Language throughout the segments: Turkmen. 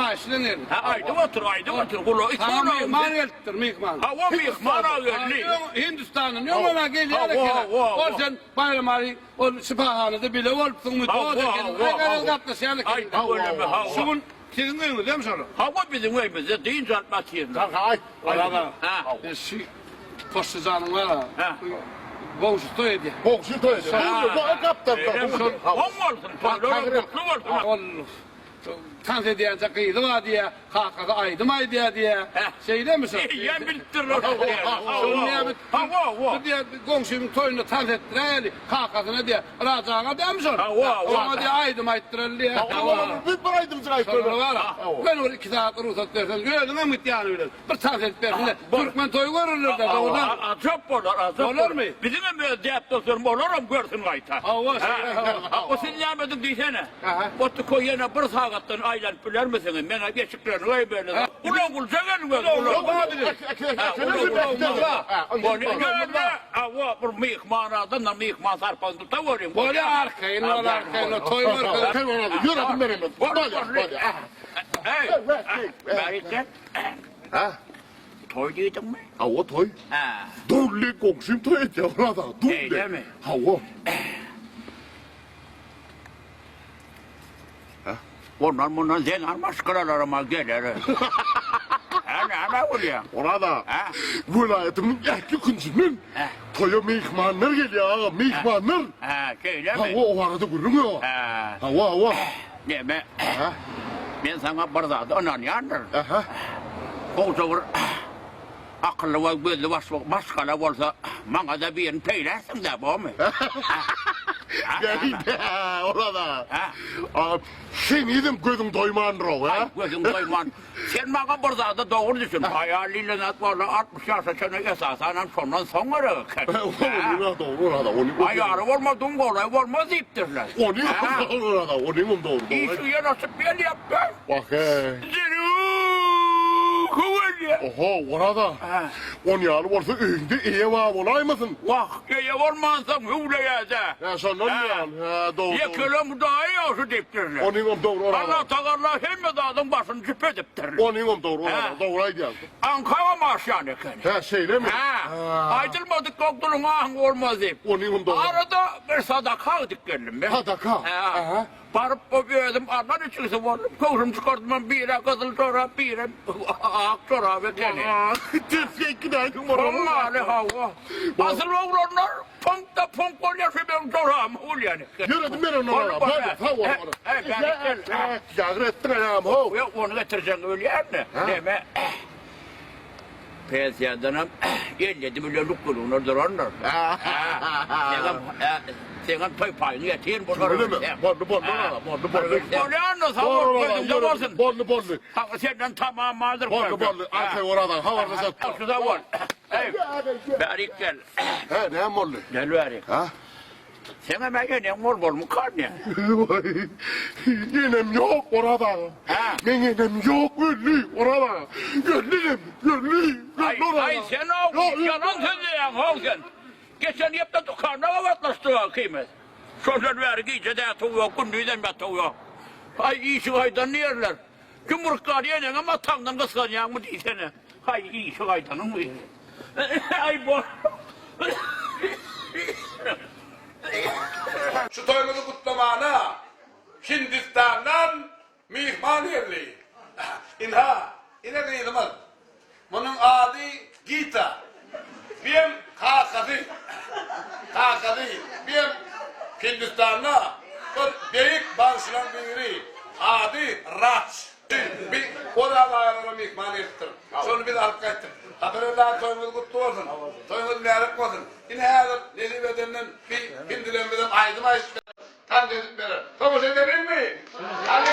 haýyş bilen geldim. Hä, aýdyp otur, aýdyp otur, gulagy Saňa içi myhman gelipdir, myhman. Hawa, myhman-a geldi. Hindistandan öňem-ä gelýär eken. Ol sen Baýramaly ol şypahanada bile bolupsyňmy, dost ekeniň, aý garaz gatnaşýan ekeniň. Şu gün siziň öýüňizdemi şolar? Hawa, biziň öýümizde dynç alyp ýatyrlar. Aýt, aýt. Şu Poşşy janyň bar-a. Goňşy toý edýär. Goňşy toý edýär. Oň bolsun, toýlaram gutly bolsun. Ol tans edýänçä gyzy bar diýýär, kakasy aýdym aýdýar diýýär. Şeýlemi şo? Eýýäm bilipdirler şony diýýär. Şony näme? Hawa, hawa. Biz diýýär, goňşymyň toýunda tans etdiräýeli, kakasyna diýýär. Raja aga dämi şol? Hawa, hawa. Oňa diýýär, aýdym aýtdyraly diýýär. Hawa, biz bir aýdymjyk aýtdyraly. Şolara bar-a. Men bir iki sagat rugsat berseň, özüňem git ýany bilen. Bir tans edip bersin-de, türkmen toýy görerler-dä, dogrudan. Ajap bolar, ajap bolar. Bolarmy? Biziňem öz däp-dessurymyz, olaram görsün gaýta. Hawa, şeýle, hawa. O siz nämediň diýsene. Otly koý ýene bir sagatdan aýlanyp bilermisiňiz? Men-ä eşiklerini goýberli. Ulag gulja geliň öz, ulag. Ýöne, hawa, bir myhman adam-da myhman sarpasyny tutaweriň. Bolýar, arkaýyn bol, arkaýyn bol, toý görkezer. Ýör, adyň beremez. Bolýar, bolýar. Eý, bärik gel. Hä? Toý diýdiňmi? Hawa, toý. Hä. Dully goňşym toý edýär, Oraz aga, dully. Şeýlemi? Hawa. Hä? Ondan mundan zenan maşgalalaram-a geler. Hä, näme bolýar? Oraz aga, Hä? welaýatymyň ähli künjünden Hä? toýa myhmanlar gelýär aga, myhmanlar. Hä, şeýlemi? Hawa, o barada gürrüň ýok. Hä. Hawa, hawa. Neme? Aha. Men saňa bir zady ynanýandyryn. Aha. Gowja bir akylly we gözli başly maşgala bolsa, maňa-da birini peýlärsiň-dä, bormy? Gel-de, Oraz-a. Hä? A, henizem gözüň doýmandyr-ow, hä? Aý, gözüň doýman. Sen maňa bir zada dogry düşün. Aýal diýlen zat walla 60 ýaşa çenli esasanam şondan soň gerek eken. Onyň-a dogry Oraz-a, ony. Aýaly bolmadygyň golaý bolmaz diýipdirler. Onyňam dogry Oraz-a, onyňam dogry. Işigi ýene açyp gelýär-de. Wah-eý. Zerur gelýär. Oho, Oraz-a. On ýaly bolsa öýüňde eýe bar bolaýmasyn? Wah, eýe bolmansoň hüwleýär-dä. Hä, şondan diýýän. Hä, dogry. Ýekeleň Hudaýy ýagşy diýipdirler. Onyňam dogry Oraz aga. Allatagala hemme zadyň başyny jüp edipdir. Onyňam dogry Oraz aga, dogry aýdýaň. Aňkagam aşýan ekeni. Hä, şeýlemi? Hä. Aýdylmadyk gokdulyň ahyň bolmaz diýip. Onyňam dogry. Arada bir sadaka gidip geldim men. Sadaka? Hä. Baryp özüm Alla niçigsi boldum. Köwşüm çykardymam bire gyzyl jorap, bire ak jorap ekeni. Ters gidäýdiň bolar. Bolmaly hawa. Asyl oglanlar poňk-da poňk bolýar şu meň jorabym bolýan eken. Ýöredim men ondan ara. Boldy, sag bol. Ýagyr etdiň aýagym how. Ýok, ony getirjegiňi bilýän-de. Neme? Pensiýadanam 57 millionlyk gürrüňler durandyr. Seňem, seňem toý paýyňy ýetir bular. Tüweleme, boldy, boldy, boldy, boldy. Bolýan-da, sag bol, gözüňde bolsun. Boldy, boldy. Senden tamam bardyr. Boldy, boldy, arkaý Oraz aga, habarlaşarys. Sag bol. Eý, bärik gel. Hä, näme boldy? Gel bärik. Hä? Seňem-ä eneň bolmalymy ne? Waý, enem ýok, Oraz aga. Hä? Meň enem ýok, öldi, Oraz aga. Öldi enem, öldi, öldi Oraz aga. Aý, sen-ow, ýalan sözleýäň, how sen. Geçen hepde dükanda gabatlaşdyk-a ikimiz. Şondan bäri gije-de ýatuw ýok, gündizem ýatuw ýok. Aý, işi gaýdan diýerler. Ýumurtgany eneňem ataňdan gysganýaňmy diýsene. Haý, işi gaýdanyň biri. Aý, bor. Şu toýumyzy gutlamana Hindistandan myhman geldi. Ynha, ine gyzymyz. Munuň ady Gita. Biem kakasy. Kakasy biem Hindistanda bir beýik bagşylaň biri. Ady Raç. Bi Oraz agalara myhman gelipdir. Şony biz alyp gaýtdyk. Saparelli aga toýuňyz gutly bolsun. Toýuňyz mübärek bolsun. Ine häzir nesip edenden bi hindilerimizem aýdym aýdyp berer, tans edip berer. Tomaşa edeliňmi? Hany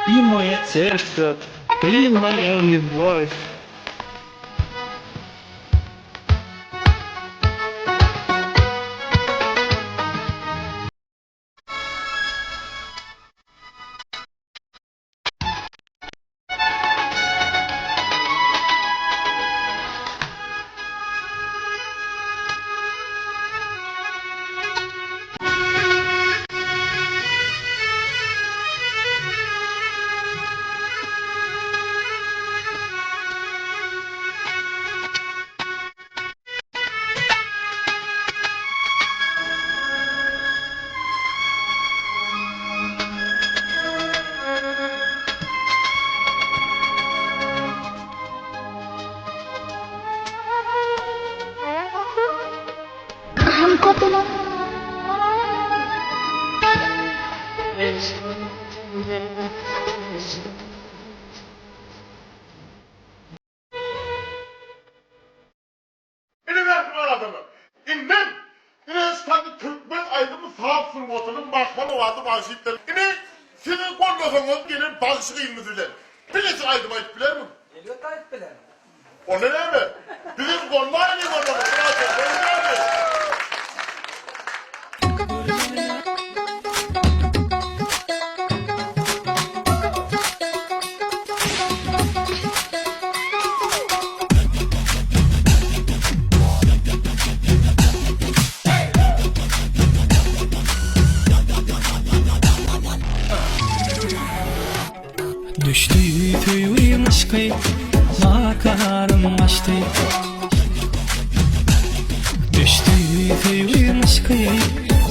Ты мое сердце, ты моя любовь. Ine mähriban adamlar, indem ine ştany türkmen aýdym saz sungatynyň mahmal owazy bagşypdyr. Ine siziň gollasaňyz gelen bagşy gyzymyz bilen bileje aýdym aýdyp bilermiň? Elbetde aýdyp bilerin. Onda näme? Bizem gollaýlyň onda myrat näme? Düşdi söýgim yşky, makarym açdy. Düşdi söýgim yşky,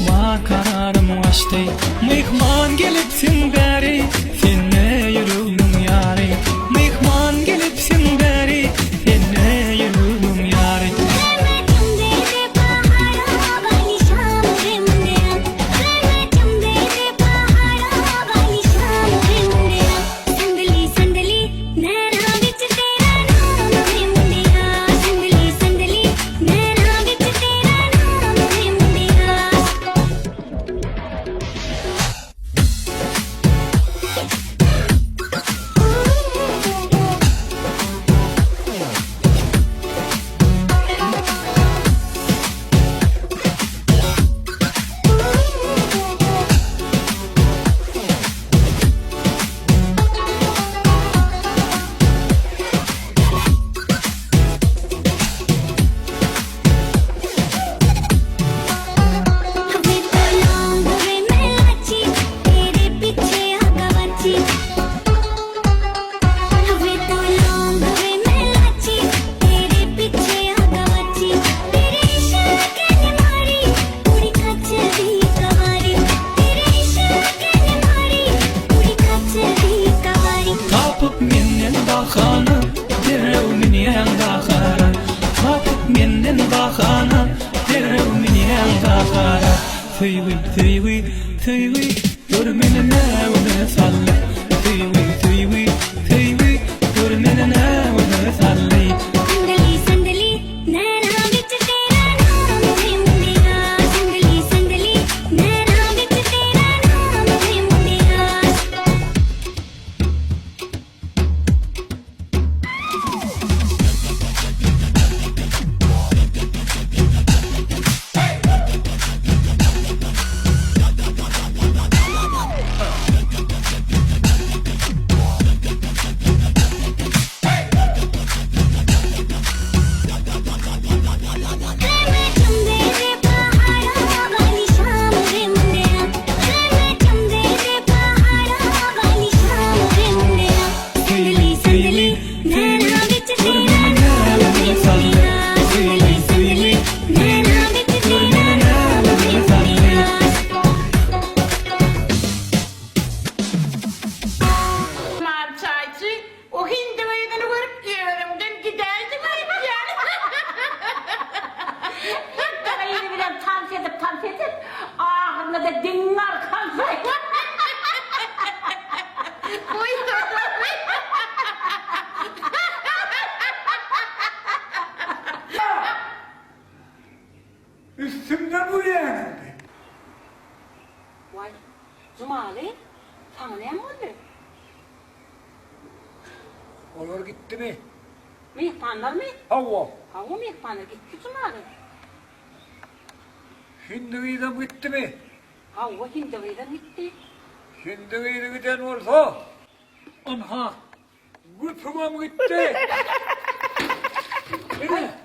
makarym açdy. Myhman gelipsiň bäri, sende ýüregimiň ýary. Myhman gelipsiň bäri, sende ýüregimiň ýary. Tapyp menden bahana, derrew münýäň gahara. Tapyp menden bahana, derrew münýäň gahara. Söýgi, söýgi, söýgi, gör meni näwüne saldy. Söýgi, söýgi, söýgi, gör meni näwüne saldy. Gyzy bilen tans edip, tans edip, ahyrynda-da diň arkan Üstümden gülýäňiz indi. Waý, Jumaly, saňa näme boldy? Olar gitdimi? Myhmanlarmy? Hawa. Hawa, myhmanlar gitdi Jumaly. Hindi gyzam gitdimi? Hawa, hindi gyzam gitdi. Hindi gyzy giden bolsa, ynha, güpügem gitdi. Ine.